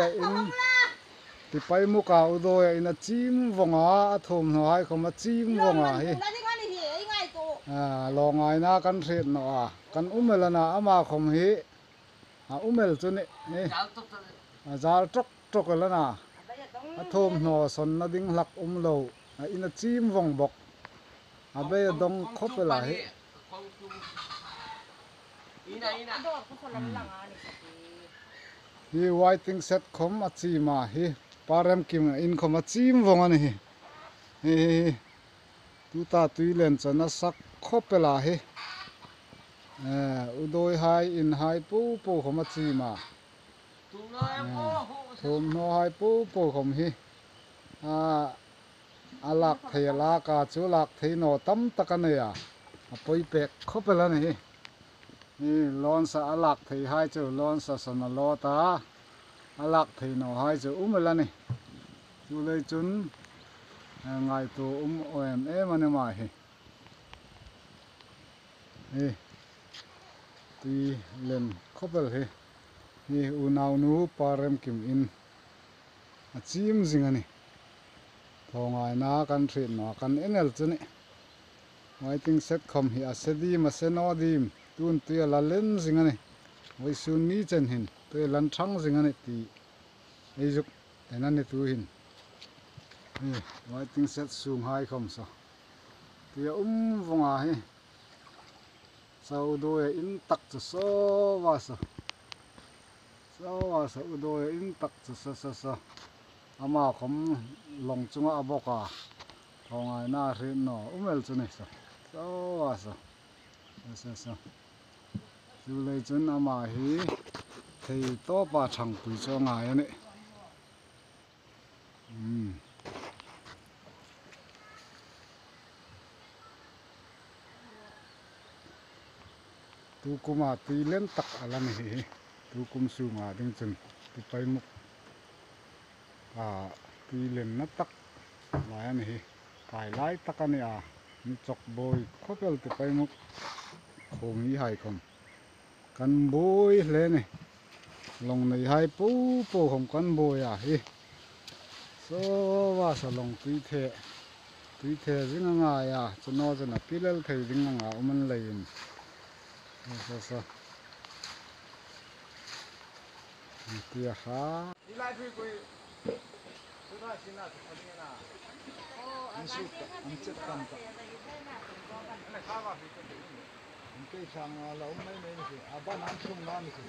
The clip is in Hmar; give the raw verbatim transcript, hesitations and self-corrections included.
In Tipaimukha Udoia in a chim vawng a, a thuomhnawhai khawm a chim vawng a hi. A, lawngaina kan hriet naw a, kan um el a na, ama khawm hi a um el chu ni, ni. A zal ṭawk ṭawk el a na. A thuomhnaw sawnna ding hlak um lo. A in a chim vawng bawk. A bei a dawng khawp el a hi. Hi waiting shed khawm a chim a hi. Pa Remkim in khawm a chim vawng a ni hi. Hi, hi, hi. Tuta tui len chu a nasa khawp el a hi. Eh, Udoihai inhai po po khawm a chim a. Eh, thuomhnawhai po po khawm hi. A, a lak thei a lak a, chu lak thei naw tam tak a nei a. A poi pek khawp el a ni hi. Hi lawnsa a lak theihai chu lawnsa sawn a lawt a. A lak thei nawhai chu um el a ni. Chuleiin chun, eh, ngaituo um aw em em a ni mai hi. Hi, tui len khawp el hi. Hi unaunu Pa Remkim in a chim zing a ni. Thawngaina kan hriet naw a, kan en el chu ni. Waiting shed khawm hi a se dim, a se naw dim. Tun tui a la len zing a ni. Vawisun ni chen hin tui a la ṭhang zing a ni ti ei zuk en a ni tuhin. Hi, waiting shed sunghai khawm saw tui a um vawng a hi. Saw Udoia in tak chu saw a saw. Saw a saw Udoia in tak chu saw, saw, saw. Ama khawm lawng chunga a bawk a. Thawngaina hriet naw um el chu ni saw. Saw a saw. Saw, saw, saw. Chuleiin chun ama hi thei tawpa ṭhangpui chu a ngai a nih. Hmm. Tukuma tui len tak a la ni hi. Tukum sunga ding chun Tipaimukha tui lenna tak lai a ni hi. Kai lai tak a ni a. Mi chawk buoi khawp el Tipaimukha khawm hi hai khawm. Kan buoi hle ni. Lawng neihai po po khawm kan buoi a hi. Saw a saw lawng tui the. Tui the zing a ngai a. Chu naw chun a pilel thei ding anga um an leiin. Saw, saw, saw. Tia ha. An chet kan ka. An kei sang a la um mai mai ni si. A ban an sung na ni si.